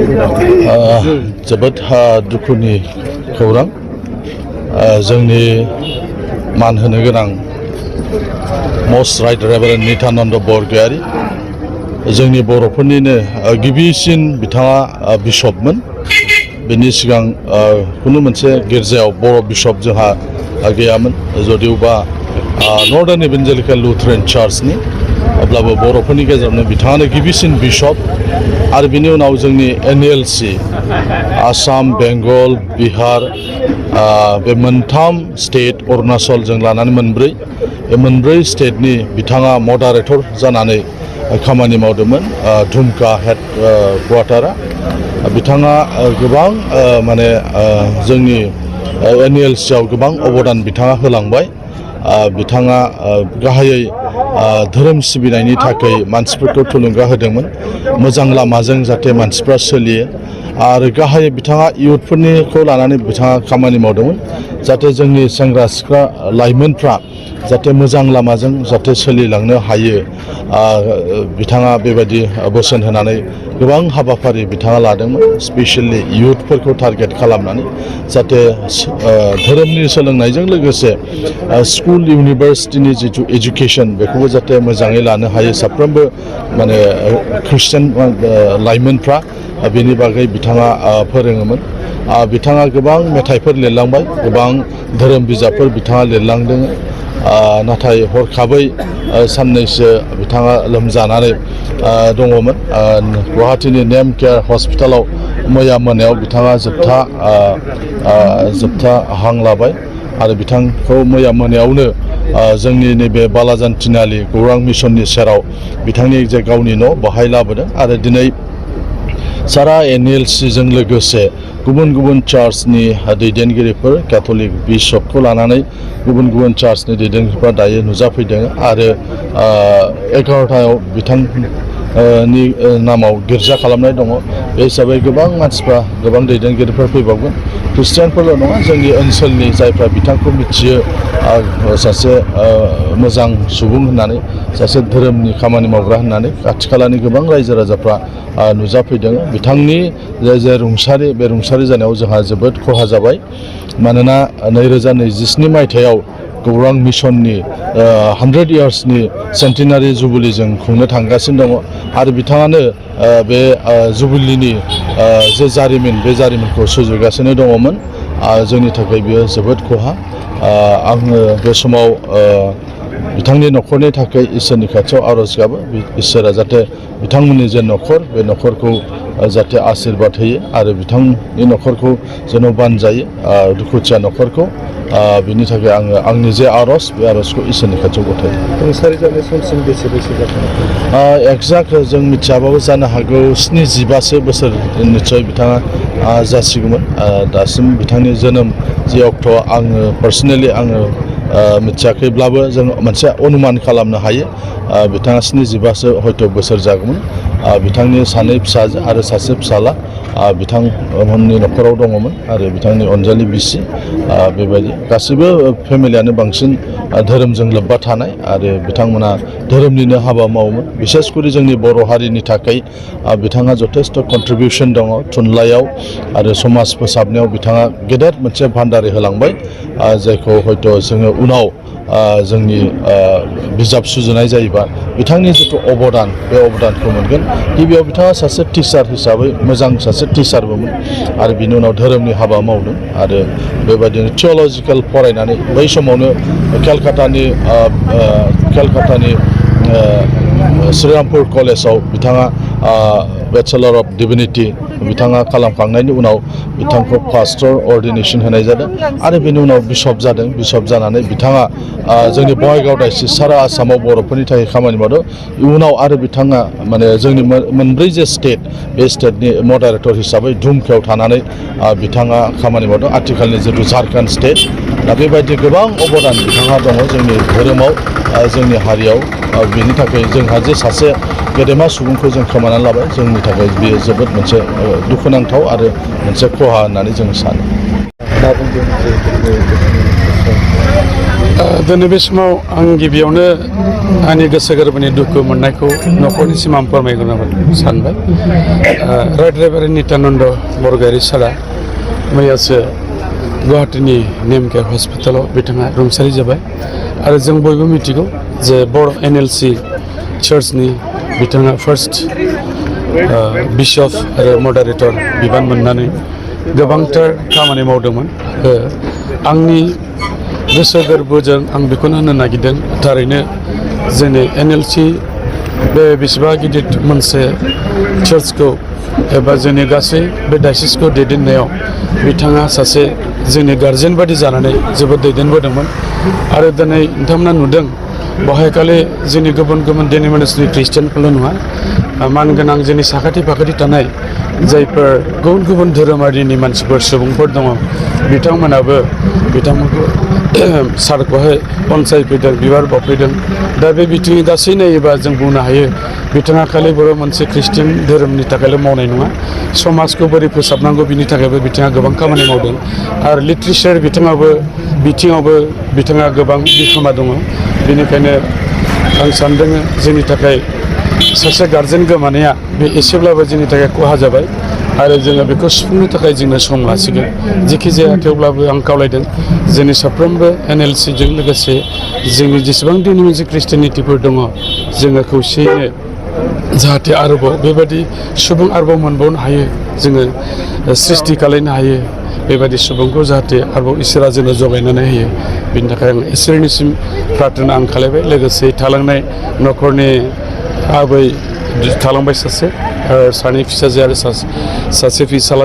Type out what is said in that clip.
जोबोद दुखुनि खौरां जोंनि मान होनो गोनां मस्ट राइट रेभारेन्ड नित्यानन्द बरग'यारि जोंनि बर'फोरनिनो गिबिसिन बिथाङा बिशपमोन बेनि सिगां खुनु मोनसे गिर्जायाव बर' बिशप जोंहा गैयामोन जदिउबा नर्दार्न इवेंजेलिकल लुथेरान चार्चनि अब्लाबो बर'फोरनि गेजेरावनो बिथाङानो गिबिसिन बिशप आरो बिनि उनाव जोंनि NELC आसाम बेंगल बिहार बे मोनथाम स्टेट अरुणाचल जों लानानै मोनब्रै स्टेटनि बिथाङा मडारेटर जानानै खामानि मावदोंमोन धुमका हेड क्वार्टारा बिथाङा गोबां माने जोंनि NELC आव गोबां अबदान बिथाङा होलांबाय बिथाङा गाहायै धोरोम सिबिनायनि थाखाय मानसिफोरखौ थुलुंगा होदोंमोन मोजां लामाजों जाहाथे मानसिफ्रा सोलियो आरो गाहायै बिथाङा इयुथफोरनिखौ लानानै बिथाङा खामानि मावदोंमोन जाहाथे जोंनि सेंग्रा सिख्ला लाइमोनफ्रा जाहाथे मोजां लामाजों जाहाथे सोलिलांनो हायो बिथाङा बेबायदि बोसोन होनानै गोबां हाबाफारि बिथाङा लादोंमोन स्पेशली इयुथफोरखौ टारगेट खालामनानै जाहाथे धोरोमनि सोलोंनायजों लोगोसे स्कुल इउनिभार्सिटिनि जिथु एजुकेशन बेखौबो जाहाथे मोजाङै लानो हायो साफ्रोमबो माने ख्रिस्टियान लाइमोनफ्रा बेनि बागै बिथाङा फोरोङोमोन बिथाङा गोबां मेथाइफोर लिरलांबाय गोबां धोरोम बिजाबफोर बिथाङा लिरलांदों नाथाय हरखाबै साननैसो बिथाङा लोमजानानै दङमोन गुवाहाटीनि नेम केयार हस्पिटालाव मैया मोनायाव बिथाङा जोबथा हां लाबाय आरो बिथांखौ मैया मोनायावनो जोंनि नैबे बालाजान तिनालि गौरां मिशननि सेराव बिथांनि जे गावनि न' बाहाय लाबोदों आरो दिनै सारा NELC जों लोगोसे गुबुन गुबुन चार्चनि दैदेनगिरिफोर कैथलिक बिशपखौ लानानै गुबुन चार्चनि दैदेनगिरिफ्रा दायो नुजाफैदों आरो 11टायाव बिथांनि नामाव गिर्जा खालामनाय दङ बे हिसाबै गोबां मानसिफ्रा गोबां दैदेनगिरिफोर फैबावगोन ख्रिस्टियानफोरल' नङा जोंनि ओनसोलनि जायफ्रा बिथांखौ मिथियो सासे मोजां सुबुं होननानै सासे धोरोमनि खामानि मावग्रा होननानै खाथि खालानि गोबां रायजो राजाफ्रा नुजाफैदों बिथांनि जे रुंसारि बे रुंसारि जानायाव जोंहा जोबोद खहा जाबाय मानोना 2027 मायथाइयाव गौरां मिशननि 100 इयार्सनि सेन्टिनारि जुबिलि जों खुंनो थांगासिनो दङ आरो बिथाङानो बे जुबिलिनि जे जारिमिन बे जारिमिनखौ सुजुगासिनो दङमोन जोंनि थाखाय बियो जोबोद खहा आङो बे समाव बिथांनि न'खरनि थाखाय इसोरनि खाथियाव आर'ज गाबो इसोरा जाहाथे बिथांमोननि जे न'खर बे न'खरखौ जाहाथे आशीर्बाद होयो आरो बिथांनि न'खरखौ जेन' बानजायो दुखुथिया न'खरखौ बिनि थाखाय आङो आंनि जे आर'ज बे आर'जखौ इसोरनि खाथियाव गथायो रुंसारि जानाय समसिम बेसे जाखो एक्जाक्ट जों मिथियाबाबो जानो हागौ 77 बोसोर निस्सय बिथाङा जासिगौमोन दासिम बिथांनि जोनोम जे अक्ट' आङो पार्सनेलि आङो मिथियाखैब्लाबो जों मोनसे अनुमान खालामनो हायो बिथाङा 77सो हयथ' बोसोर जागौमोन बिथांनि सानै फिसाजो आरो सासे फिसाला बिथांमोननि न'खराव दङमोन आरो बिथांनि अनजालि बिसि बेबायदि गासैबो फेमिलियानो बांसिन धोरोमजों लोब्बा थानाय आरो बिथांमोना धोरोमनिनो हाबा मावोमोन बिसेसकरि जोंनि बर' हारिनि थाखाय बिथाङा जथेस्थ' कन्ट्रिबिउसन दङ थुनलाइयाव आरो समाज फोसाबनायाव बिथाङा गेदेर मोनसे भान्डारि होलांबाय जायखौ हयथ' जोङो उनाव जोंनि बिजाब सुजुनाय जायोबा बिथांनि जिथु अबदान बे अबदानखौ मोनगोन गिबियाव बिथाङा सासे टिचार हिसाबै मोजां सासे टिचारबोमोन आरो बिनि उनाव धोरोमनि हाबा मावदों आरो बेबायदिनो थिय'लजिकेल फरायनानै बै समावनो केलकातानि श्रीरामपुर कलेजाव बिथाङा बेचेलर अफ डिभिनिटि बिथाङा खालामखांनायनि उनाव बिथांखौ पास्टर अर्डिनेसन होनाय जादों आरो बेनि उनाव बिशप जादों बिशप जानानै बिथाङा जोंनि बङाइगाव डायसिस सारा आसामाव बर'फोरनि थाखाय खामानि मावदों इयुनाव आरो बिथाङा माने जोंनि मोनब्रै जे स्टेट बे स्टेटनि मडारेटर हिसाबै धुमकायाव थानानै बिथाङा खामानि मावदों आथिखालनि जिथु झारखन्ड स्टेट दा बेबायदि गोबां अबदान बिथाङा दङ जोंनि धोरोमाव जोंनि हारियाव बेनि थाखाय जोंहा जे सासे गेदेमा सुबुंखौ जों खोमानानै लाबाय जोंनि थाखाय बेयो जोबोद मोनसे दुखुनांथाव आरो मोनसे खहा होननानै जों सानो दिनै बे समाव आं गिबियावनो आंनि गोसो गोरबोनि दुखु मोननायखौ न'खरनिसिम आं फोरमायग्रोनो सानबाय। राइट रेभारेन्ड नित्यानन्द बरग'यारि सारा मैयासो गुवाहाटीनि नेमकेयार हस्पिटालाव बिथाङा रुंसारि जाबाय आरो जों बयबो मिथिगौ जे बर' NELC चार्चनि बिथाङा फार्स्ट बिशप आरो मडारेटर बिबान मोननानै गोबांथार खामानि मावदोंमोन। आंनि गोसो गोरबोजों आं बेखौनो होननो नागिरदों थारैनो जोंनि NELC बे बेसेबा गिदिर मोनसे चार्चखौ एबा जोंनि गासै बे डायसिसखौ दैदेननायाव बिथाङा सासे जोंनि गार्जेन बादि जानानै जोबोद दैदेनबोदोंमोन आरो दिनै नोंथांमोना नुदों बेवहाय खालि जोंनि गुबुन गुबुन डिनोमिनेसननि ख्रिस्टियानफोरल' नङा मानगोनां जोंनि साखाथि फाखाथि थानाय जायफोर गुबुन गुबुन धोरोमारिनि मानसिफोर सुबुंफोर दङ बिथांमोनाबो बिथांमोनखौ सारखौहाय अनसायफैदों बिबार बावफैदों। दा बे बिथिङै गासै नायोबा जों बुंनो हायो बिथाङा खालि बर' मोनसे ख्रिस्टियान धोरोमनि थाखायल' मावनाय नङा समाजखौ बोरै फोसाबनांगौ बिनि थाखायबो बिथाङा गोबां खामानि मावदों आरो लिटारेचार बिथिङावबो बिथाङा गोबां बिहोमा दङ। बेनिखायनो आं सानदों जोंनि थाखाय सासे गार्जेन गोमानाया बे एसेब्लाबो जोंनि थाखाय खहा जाबाय आरो जोङो बेखौ सुफुंनो थाखाय जोंनो सम लासिगोन। जेखि जाया थेवब्लाबो आं खावलायदों जोंनि साफ्रोमबो NELCजों लोगोसे जोंनि जेसेबां डिनोमिनेसन ख्रिस्टियानिटिफोर दङ जोङो खौसेयैनो जाहाथे आरोबाव बेबायदि सुबुं आरोबाव मोनबावनो हायो जोङो सृष्टि खालायनो हायो बेबायदि सुबुंखौ जाहाथे आरोबाव इसोरा जोंनो जगायनानै होयो बिनि थाखाय आं इसोरनिसिम प्रार्थना आं खालायबाय। लोगोसे थालांनाय न'खरनि आबै थालांबाय सासे सानै फिसाजो आरो सासे फिसाला